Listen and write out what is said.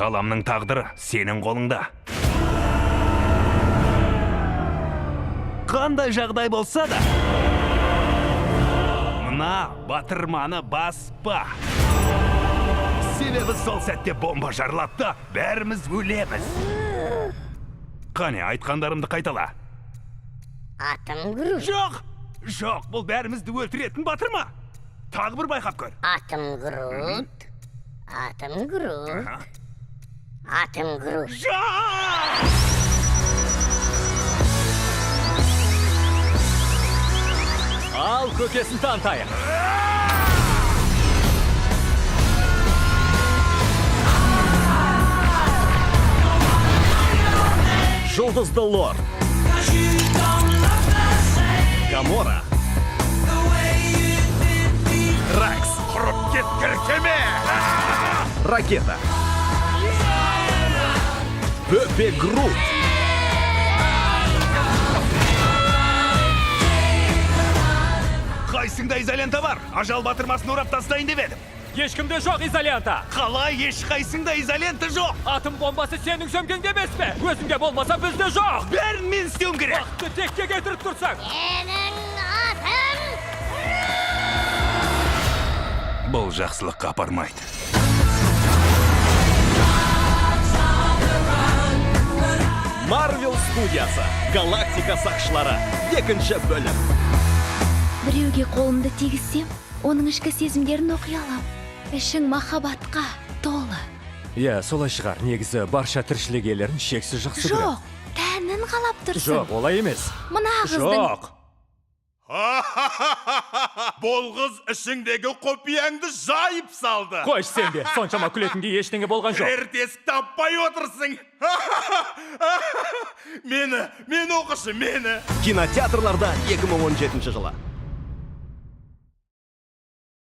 Ғаламның тағдыры сенің қолыңда. Қандай жағдай болса да, мына батырманы баспа. Себебі сол сәтте бомба жарылады да, бәріміз өлеміз. Қане, айтқандарымды қайтала. Атым Грут. Жоқ! Жоқ, бұл бәрімізді өлтіретін батырма. Тағы бір байқап көр. Атым Грут. Атым Грут. Атым Грут. Жоқ! Ал көкесін танытайық. Жұлдызды лорд. Гамора. Ракс. Құрып кеткір кеме! Ракета. Бөпе Грут. Қайсыңда изолента бар? Ажал батырмасын орап тастайын деп едім. Ешкімде жоқ изолента. Қалай ешқайсыңда изолента жоқ? Атом бомбасы сенің сөмкеңде емес пе? Өзіңде болмаса, бізде жоқ. Бәрін мен істеуім керек. Уақытты текке кетіріп тұрсаң. Менің атым Бұл жақсылыққа апармайды. Марвел студиясы. Галактика сақшылары. Екінші бөлім. Біреуге қолымды тигізсем, оның ішкі сезімдерін оқи алам. Ішің махаббатқа толы. Иә, солай шығар. Негізі барша тіршілік иелерін шексіз жақсы көрем. Жоқ, тәнін қалап тұрсың. Жоқ, олай емес. Мына қыздың Жоқ. Бұл қыз ішіңдегі құпияңды жайып салды. Қойшы сен де. Соншама күлетіндей ештеңе болған жоқ. Кірер тесік таппай отырсың. Мені, мені оқышы, мені. Кинотеатрларда 2017 жылы.